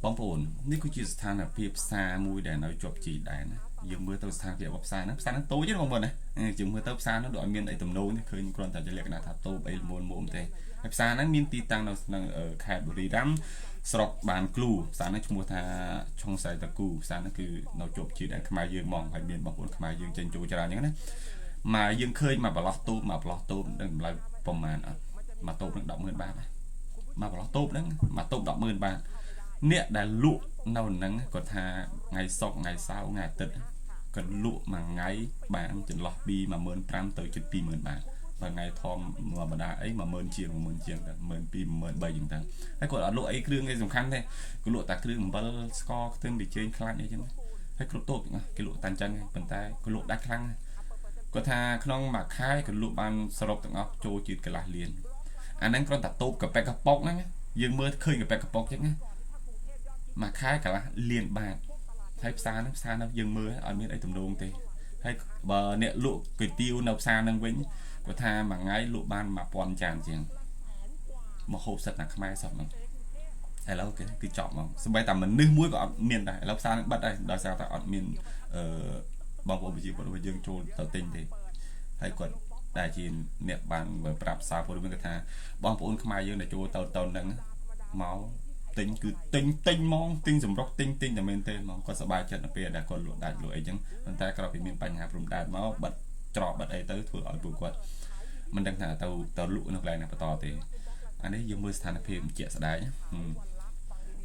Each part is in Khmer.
បងប្អូននេះគឺជាស្ថានភាពផ្សារមួយដែលនៅជាប់ជីដែរណាយើងមើលទៅស្ថានភាពរបស់ផ្សារហ្នឹងផ្សារហ្នឹងតូចទេបងប្អូនណាយើងមើលទៅផ្សារហ្នឹងដូចអត់មានអីទំនោរទេឃើញគ្រាន់តែជាលក្ខណៈថាតូបអីល្មមៗទេហើយផ្សារហ្នឹងមានទីតាំងនៅក្នុងខេត្តបុរីរ៉ាំស្រុកបានគ្លូផ្សារហ្នឹងឈ្មោះថាឆុងសៃតាគូផ្សារហ្នឹងគឺនៅជាប់ជីដែនខ្មែរយើងហ្មងហើយមានបងប្អូនខ្មែរយើងចេញចូលច្រើនអញ្ចឹងណាមកយើងឃើញមកប្រឡោះតូបមកប្រឡោះតូបនឹងតម្លៃប្រមាណអត់មកតូបនឹង100,000បាតណាមកប្រឡោះតូបហ្នឹងមកតូប100,000បាតអ្នកដែលលក់នៅហ្នឹងគាត់ថាថ្ងៃសុក្រថ្ងៃសៅរ៍ថ្ងៃអាទិត្យគាត់លក់មួយថ្ងៃបានចន្លោះពី15,000ទៅជិត20,000បាតបើថ្ងៃធម្មតាអី10000ជាង10000ជាងទៅ12000 13000ជាងទៅហើយគាត់អត់លក់អីគ្រឿងអីសំខាន់ទេគាត់លក់តែគ្រឿងអំបិលស្ករខ្ទឹមប៊ីចេងខ្លាញ់អីចឹងហើយគ្រប់តូបទាំងអស់គេលក់តែអញ្ចឹងប៉ុន្តែគាត់លក់ដាច់ខ្លាំងគាត់ថាក្នុងមួយខែគាត់លក់បានសរុបទាំងអស់ចូលជាតិកន្លះលានអាហ្នឹងគ្រាន់តែតូបកាប៉ែកកប៉ុកហ្នឹងយើងមើលឃើញកាប៉ែកកប៉ុកចឹងណាមួយខែកន្លះលានបាតហើយផ្សារហ្នឹងផ្សារហ្នឹងយើងមើលអត់មានអីទំនងទេហើយបើអ្នកលក់គុយទាវនៅផ្សារហ្នឹងវិញគាត់ថាមួយថ្ងៃលក់បាន1000ចានជាងមកហូបសិតតែខ្មែរសោះហ្នឹងឥឡូវគេគឺចប់ហ្មងសម្បីតែមនុស្សមួយក៏អត់មានដែរឥឡូវផ្សារហ្នឹងបិទហើយដោយសារតែអត់មានអឺបងប្អូនប្រជាពលរដ្ឋយើងចូលទៅទិញទេហើយគាត់ដែលជាអ្នកបានប្រាប់សារព័ត៌មានគាត់ថាបងប្អូនខ្មែរយើងដែលចូលទៅទៅហ្នឹងមកទិញគឺទិញទិញហ្មងទិញសម្រុកទិញទិញតែមែនទេហ្មងគាត់សប្បាយចិត្តនៅពេលដែលគាត់លក់ដាច់លក់អីចឹងប៉ុន្តែក្រោយពីមានបញ្ហាព្រំដែនមកបិទច្រកបិទអីទៅធ្វើឲ្យពួកគាត់មិនដឹងថាទៅទៅលក់នៅកន្លែងណាបន្តទេអានេះយើងមើលស្ថានភាពជាក់ស្ដែង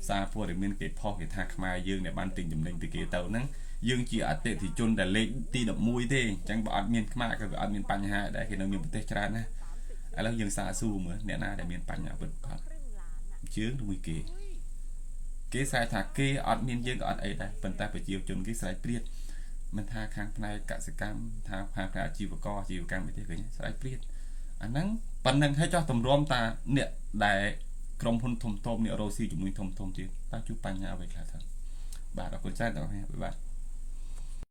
សារព័ត៌មានគេផុសគេថាខ្មែរយើងដែលបានទិញចំណេញពីគេទៅហ្នឹងយើងជាអតិថិជនដែលលេខទី11ទេអញ្ចឹងបើអត់មានខ្មែរក៏វាអត់មានបញ្ហាដែរគេនៅមានប្រទេសច្រើនណាស់ឥឡូវយើងសាកសួរមើលអ្នកណាដែលមានបញ្ហាពិតប្រាកដជើងឬមួយគេគេស្រែកថាគេអត់មានយើងក៏អត់អីដែរប៉ុន្តែប្រជាជនគេស្រែកព្រាតមិនថាខាងផ្នែកកសិកម្មថាខាងផ្នែកអាជីវករអាជីវកម្មអីទេឃើញស្រែកព្រាតអាហ្នឹងប៉ុណ្្នឹងហើយចោះតម្រាំតាអ្នកដែលក្រុមហ៊ុនធំធំអ្នករ៉ូស៊ីជំនួយធំធំទៀតតើជួបបញ្ហាអ្វីខ្លះទៅបាទអរគុណច្រើនដល់អ្នកបាទ។